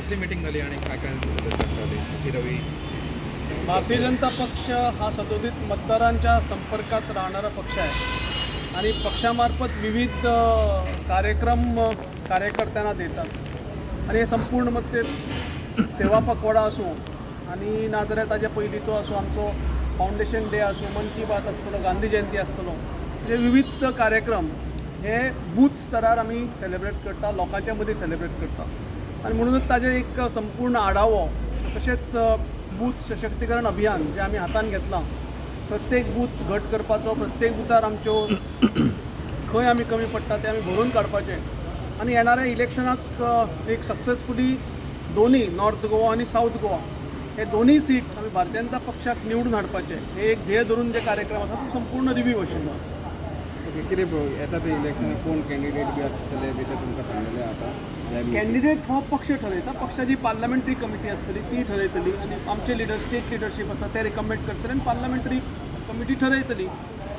कसली मिटिंग झाली आणि काय काय चर्चा झाली? सी रवी. भारतीय जनता पक्ष हा सदोदित मतदारांच्या संपर्कात राहणारा पक्ष आहे आणि पक्षामार्फत विविध कार्यक्रम कार्यकर्त्यांना देतात आणि हे संपूर्ण मग ते सेवा पखवाडा असो आणि नाजाल्यार ताजे पयलींचो असो, आमचो फावंडेशन डे आसूं, मन की बात आसतलो, गांधी जयंती आसतलो, म्हणजे विविध कार्यक्रम हे बूथ स्तरार आमी सेलिब्रेट करता, लोकांच्या मदीं सेलिब्रेट करता. आनी म्हणूनच ताजें एक संपूर्ण आढावो, तशेंच बूथ सशक्तीकरण अभियान जें आमी हातान घेतलां, प्रत्येक बूथ घट करपाचो, प्रत्येक बुथार आमच्यो खंय आमी कमी पडटा तें आमी भरून काडपाचें आनी येणाऱ्या इलेक्शनाक एक सक्सेसफुली दोन्ही नॉर्थ गोवा आनी सावथ गोवा हे दोन्ही सीट आमी भारतीय जनता पक्षाक निवडून हाडपाचे हे एक ध्येय धरून जे कार्यक्रम आसा तो संपूर्ण रिव्यू आशिल्लो. ओके, कितें येता ते इलेक्शनाक कोण कॅन्डिडेट बी आसतले बी ते तुमकां सांगलेले आतां ह्या meeting? कॅन्डिडेट हो पक्ष ठरयता. पक्षाची पार्लमेंटरी कमिटी आसतली, ती ठरयतली आनी आमचे लिडर, स्टेट लिडरशीप आसा ते रिकमेंड करतले आनी पार्लमेंटरी कमिटी ठरयतली.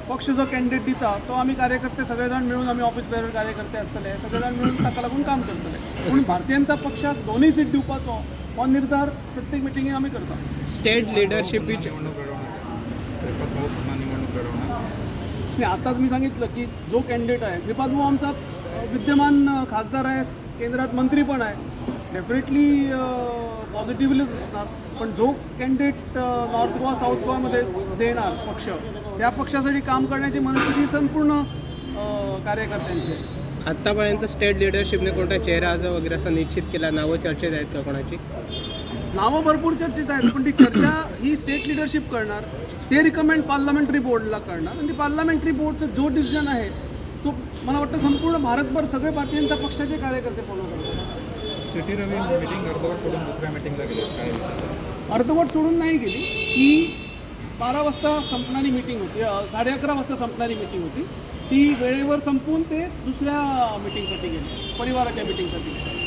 पक्ष जो कॅन्डिडेट दिता तो आमी कार्यकर्ते सगळे जाण मेळून, आमी ऑफिस बेरर कार्यकर्ते आसतले, सगळे जाण मेळून ताका लागून काम करतले. पूण भारतीय जनता पक्षाक दोनूय सीट दिवपाचो हो निर्धार प्रत्येक मिटिंगेक आमी करता. स्टेट लिडरशिप पुन्हा निवडणूक लढवणार का? श्रीपाद भाऊ पुन्हा निवडणूक लढवणार? नाही, आताच मी सांगितलं की जो कॅन्डिडेट आहे, श्रीपाद भाऊ आमचा विद्यमान खासदार आहे, केंद्रात मंत्री पण आहे, डेफिनेटली पॉझिटिव्हलीच असणार. पण जो कॅन्डिडेट नॉर्थ गोवा, साऊथ गोवामध्ये देणार पक्ष, त्या पक्षासाठी काम करण्याची मनस्थिती संपूर्ण कार्यकर्त्यांची आहे. आत्तापर्यंत स्टेट लिडरशिपने कोणता चेहरा असं वगैरे असं निश्चित केला? नावं चर्चेत आहेत का कोणाची? नावं भरपूर चर्चेत आहेत, पण ती चर्चा ही स्टेट लिडरशिप करणार, ते रिकमेंड पार्लमेंटरी बोर्डला करणार आणि पार्लमेंटरी बोर्डचा जो डिसिजन आहे तो मला वाटतं संपूर्ण भारतभर सगळे भारतीय जनता पक्षाचे कार्यकर्ते फॉलो करतात. सिटी रवी मिटिंग अर्धवट सोडून दुसऱ्या मिटिंगला गेले, काय विषय? अर्धवट सोडून नाही गेली. ही 12 वाजता संपणारी मिटिंग होती, 11:30 वाजता संपणारी मिटिंग होती. ती वेळेवर संपवून ते दुसऱ्या मिटिंगसाठी गेले, परिवाराच्या मिटिंगसाठी गेले.